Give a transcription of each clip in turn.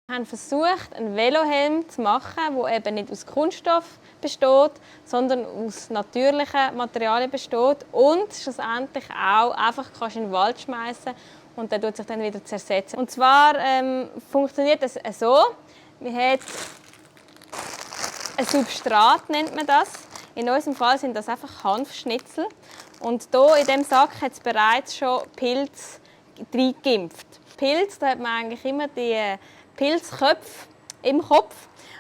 Wir haben versucht, einen Velohelm zu machen, der eben nicht aus Kunststoff besteht, sondern aus natürlichen Materialien besteht und schlussendlich auch einfach in den Wald schmeißen und der tut sich dann wieder zersetzen. Und zwar funktioniert es so: Man hat ein Substrat, nennt man das. In unserem Fall sind das einfach Hanfschnitzel. Und hier in diesem Sack hat es bereits schon Pilze reingeimpft. Pilz, da hat man eigentlich immer die Pilzköpfe im Kopf.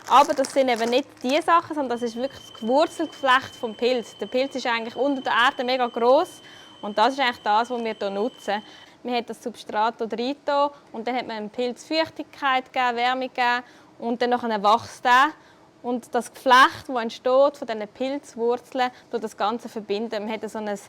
Aber das sind eben nicht diese Sachen, sondern das ist wirklich das Wurzelgeflecht des Pilz. Der Pilz ist eigentlich unter der Erde mega gross und das ist eigentlich das, was wir hier nutzen. Man hat das Substrat hier rein und dann hat man dem Pilz Feuchtigkeit gegeben, Wärme gegeben und dann wächst er. Und das Geflecht, das entsteht von diesen Pilzwurzeln, tut das Ganze verbinden. Man hat so ein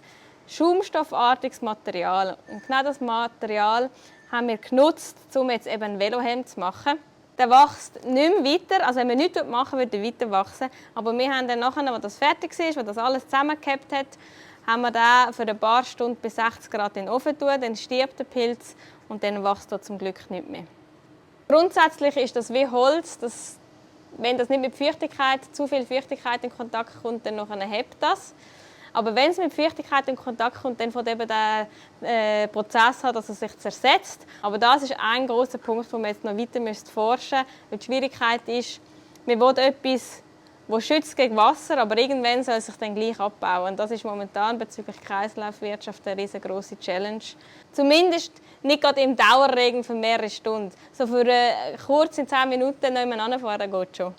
schaumstoffartiges Material. Und genau das Material haben wir genutzt, um jetzt eben einen Velohelm zu machen. Der wächst nicht mehr weiter. Also wenn wir nichts machen, würde er weiter wachsen. Aber wir haben dann nachher, als das fertig ist, als das alles zusammengehabt hat, haben wir den für ein paar Stunden bis 60 Grad in den Ofen tun. Dann stirbt der Pilz und dann wächst er zum Glück nicht mehr. Grundsätzlich ist das wie Holz. Wenn das nicht mit Feuchtigkeit, zu viel Feuchtigkeit in Kontakt kommt, dann hebt das. Aber wenn es mit Feuchtigkeit in Kontakt kommt, dann fängt eben der Prozess an, dass es sich zersetzt. Aber das ist ein grosser Punkt, wo man jetzt noch weiter forschen müsste. Weil die Schwierigkeit ist, man will etwas, das schützt gegen Wasser, aber irgendwann soll es sich dann gleich abbauen. Und das ist momentan bezüglich Kreislaufwirtschaft eine riesengroße Challenge. Zumindest nicht gerade im Dauerregen für mehrere Stunden. So für kurz in 10 Minuten nebeneinander fahren geht schon.